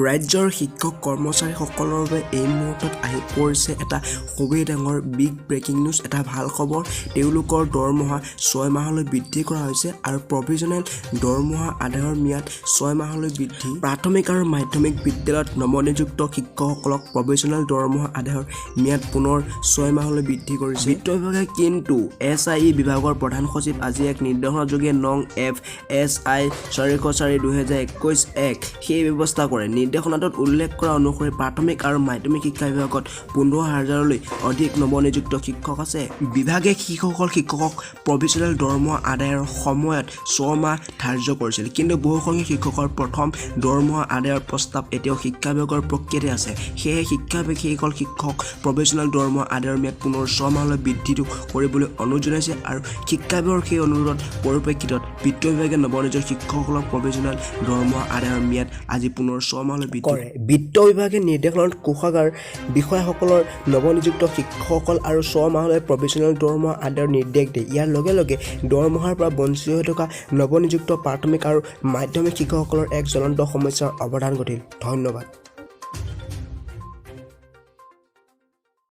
ৰাজ্যৰ শিক্ষক কৰ্মচাৰীসকলৰ বাবে এই মুহূৰ্তত আহি পৰিছে এটা খুবেই ডাঙৰ বিগ ব্ৰেকিং নিউজ, এটা ভাল খবৰ। তেওঁলোকৰ দৰমহা 6 মাহলৈ বৃদ্ধি কৰা হৈছে আৰু প্ৰভিজনেল দৰমহা আদায়ৰ ম্যাদ 6 মাহলৈ বৃদ্ধি। প্ৰাথমিক আৰু মাধ্যমিক বিদ্যালয়ত নৱনিযুক্ত শিক্ষকসকলক প্ৰভিজনেল দৰমহা আদায়ৰ ম্যাদ পুনৰ 6 মাহলৈ বৃদ্ধি কৰিছে বিত্ত বিভাগে। কিন্তু এছ I E বিভাগৰ প্ৰধান সচিব আজি এক নিৰ্দেশনাযোগে নং এফ এছ I 404/2021 1 সেই ব্যৱস্থা কৰে। নিৰ্দেশনাটোত উল্লেখ কৰা অনুসৰি প্ৰাথমিক আৰু মাধ্যমিক শিক্ষা বিভাগত 15 হাজাৰলৈ অধিক নৱনিযুক্ত শিক্ষক আছে। বিভাগে শিক্ষকসকল শিক্ষকক প্ৰভিজনেল দৰমহা আদায়ৰ সময়ত 6 মাহ ধাৰ্য কৰিছিল। কিন্তু বহুসংখ্যক শিক্ষকৰ প্ৰথম দৰমহা আদায়ৰ প্ৰস্তাৱ এতিয়াও শিক্ষা বিভাগৰ প্ৰক্ৰিয়াতে আছে। সেয়েহে শিক্ষা বিভাগে সেইসকল শিক্ষক প্ৰভিজনেল দৰমহা আদায়ৰ ম্যাদ পুনৰ 6 মাহলৈ বৃদ্ধিটো কৰিবলৈ অনুৰোধ জনাইছে আৰু শিক্ষা বিভাগৰ সেই অনুৰোধৰ পৰিপ্ৰেক্ষিতত বিত্ত বিভাগে নৱনিযুক্ত শিক্ষকসকলক প্ৰভিজনেল দৰমহা আদায়ৰ ম্যাদ আজি পুনৰ 6 মাহলৈ বৃদ্ধি কৰে। বিত্ত বিভাগে নিৰ্দেশনাত কোষাগাৰ বিষয়াসকলৰ নৱনিযুক্ত শিক্ষকসকল আৰু 6 মাহলৈ প্ৰভিজনেল দৰমহা আদায়ৰ নিৰ্দেশ দিয়ে। ইয়াৰ লগে লগে দৰমহাৰ পৰা বঞ্চিত হৈ থকা নৱনিযুক্ত প্ৰাথমিক আৰু মাধ্যমিক শিক্ষকসকলৰ এক জ্বলন্ত সমস্যাৰ অৱসান ঘটিল। ধন্যবাদ।